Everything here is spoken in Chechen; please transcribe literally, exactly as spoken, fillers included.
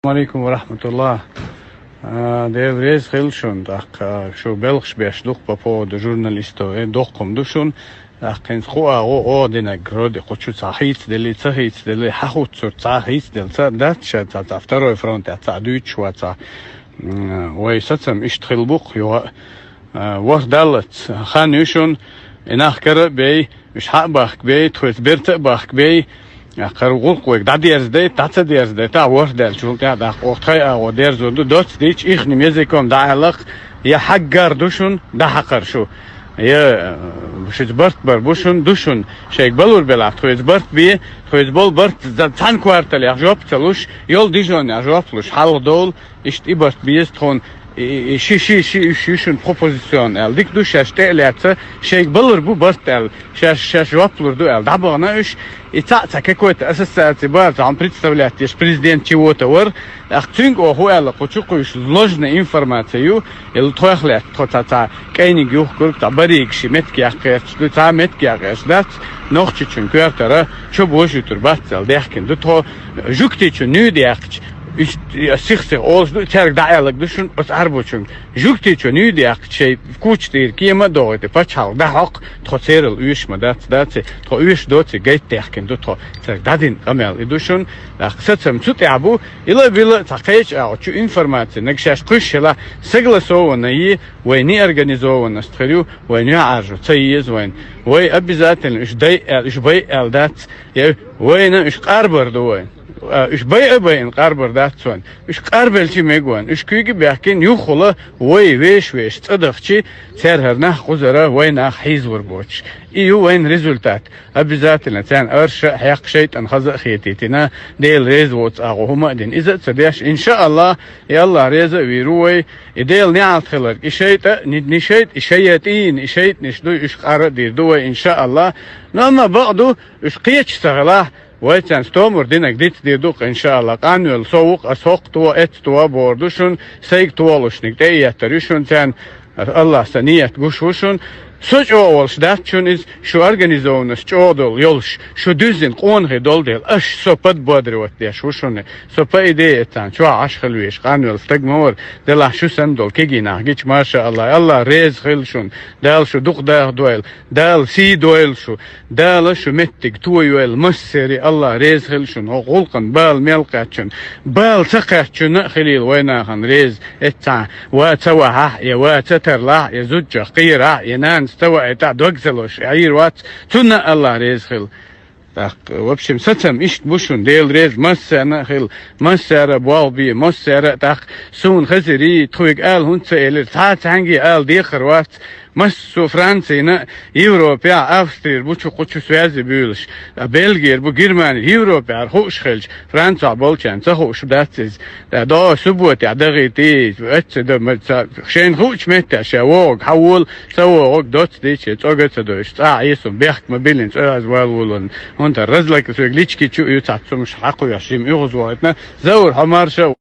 Алейкум ва рахматуллах. А, Дела реза хила шун, тӀаккха шу белхаш беш дукха по поводу журналистов, э, доккхум ду шун. ТӀаккха хӀинца кху агӀо, о, динаг, роди, кху чу цхьа хийцаделли, ца хийцаделли, хьахуццур цхьа хийцаделли, ца дац ша, ца, ца, второй фронт, ца, дуьйцуш вац, ца. М, вай сацам иштта хила бу-кх, юха, а, ворхӀ даллац, хан ю шун, и нах кара а бей, уьш хьа а бахка бей, тхоьца берца а бахка бей, а, кхара гӀуллакх вайга дӀадерзадай, дӀа ца дерзадай, тӀаккха ворхӀ даьлчул тӀехьа даккха, оха тхай агӀо дерзор ду, доцца дийча, ихним языком дӀааллакх, я хьаггар ду шун, дӀахьакхар шу, я, э, шуьца барт бар бу шун, ду шун, шайга балур белахь, тхоьца барт бе, тхоьца бол барт, за-, цхьана кварталех жоп ца луш, йол дижонех жоп луш, хьалха довла, иштта и барт беза тхуна, и, и, и, ши, ши, ши, уьш, уьш шун пропозицион аьлла. Дика ду шаьш тӀе а лаьцна, шайга балур бу барт аьлла, шаьш, шаьш жоп лур ду аьлла. ДӀабахана уьш, и цхьаъ цхьа какой-то ассоциаци бара, цхьа представлять деш президент чего-то вар. ТӀаккха цуьнга оха хӀу аьлла, кху чу кхуьйсуш ложная информация ю, и тхох лаьцна тхо цхьа, цхьа кӀайниг юхкург, цхьа баригаш ши меттиг яккха гӀерташ ду, цхьа меттиг яккха гӀерташ дац, нохчичун коьртара чо божуьйтур бац аьлла даьхкина ду тхо, жугтичун нуьйда яьккхича, уьш, сих-сиха олуш ду, цаьрга дӀааьлларг ду шуна оцу Ӏарбочуьнга. Жугтичун нуьйда яьккхича, шайн куча тӀера кема а догӀийта, пачхьалкх дӀахьокху, тхо церал оьшуш ма дац, дац, тхо оьшуш доций гайта даьхкина ду тхо, цаьрга дӀадина къамел и ду шуна. ТӀаккха сацам цу тӀехь бу, ила-била цхьа кхечу агӀо чу информация, нагахь шаьш кхуьйсуш хилахь, согласованно е, вай неорганизованность хир ю, вай нуьхь Ӏаржо ца еза вайна. Вай обязательно уьш дай аьлла, уьш бай аьлла дац, я вайна уьш къарбар ду вайна. А, уьш байа а байина къарбар дац вайна. Уьш къарбелчи мега вайна. Уьш куьйга а баьхкина, юххула вай веш-веш цӀа дахчи, церан хӀара нах кхузара вай нах хьийзалур боцуш. И ю вайна результат. Обязательно царна арша а хьекха, шайтӀан хаза а хетийтина, Дела реза воцу агӀо хӀума а дина. Иза а ца деш, иншааллах, и Аллах реза а вийр ву вай, и Дела неӀалт хиларг, и шайтӀа а, ни, ни шайтӀа, и шайя тӀийна, и шайтӀанаш ду, уьш къара а дийр ду вай, иншааллах. Но амма бакъ ду, уьш кхечаш ца хилахь, вай царна стомур динарг диц дийр ду-кх, иншааллах. Къанвелла со ву-кх, ас хӀокху то, эцца то а бор ду шуна, сайга тохалушниг тӀе а еттар ю шуна царна, Аллах сан ниет гуш ву шуна. Со чӀогӀа волуш дац шуна иза, шу организованность чӀогӀа долу йолуш, шу дуьззина къонахий долу дела, аш со подбодрить деш ву шуна. Со, по идее, царна чохь Ӏаш хила везаш къанвелла стаг ма вара, делахь шу санна долу кегий нах гича, маша Аллах, Аллах реза хила шуна, Дала шу дукха даха дойла, Дала сий дойла шу, Дала шу меттиг тойойла массери, Аллах реза хила шуна, хӀокху гӀуллакхана бала мел кхаьччунна, бала ца кхаьччунна а хилийла вай нахана реза, эццахь ва ца вахьахь, я ва ца тарлахь, я зудчех кхерахь, я нанас ца ваийтахь, дог ца лозуш Ӏийр вац, цунна а Аллах реза хила. ТӀаккха, в общем, сацам иштта бу шуна, Дела реза массарна а хила, массара а болх бе, массара а тӀаккха суна хазарий, тхоьга ала хӀунда ца элира, цхьа а цхьаьнгге ала декхар вац, массо а Францина а, Европехь а, Австрера бу чу кху чу связи буьйлуш, а Бельгера бу, Германи, Европехьара хууш хилча, Францехь болчарна ца хууш дац иза. ТӀаккха догӀу субботехь дахийтий, эцца дан ма ца, шайна хуучу меттехь ша вогӀург хьан волу, ца вогӀург доцца дийча, цӀога а ца дойуш, цӀа а Ӏесум бехк ма биллина, цӀа а вала волун, хӀунда разлака соьга лички чу а ю цхьацца хӀумаш хьакхоьхьуш, жима уьгӀаз вогӀуьйтна, Заур, хьо марша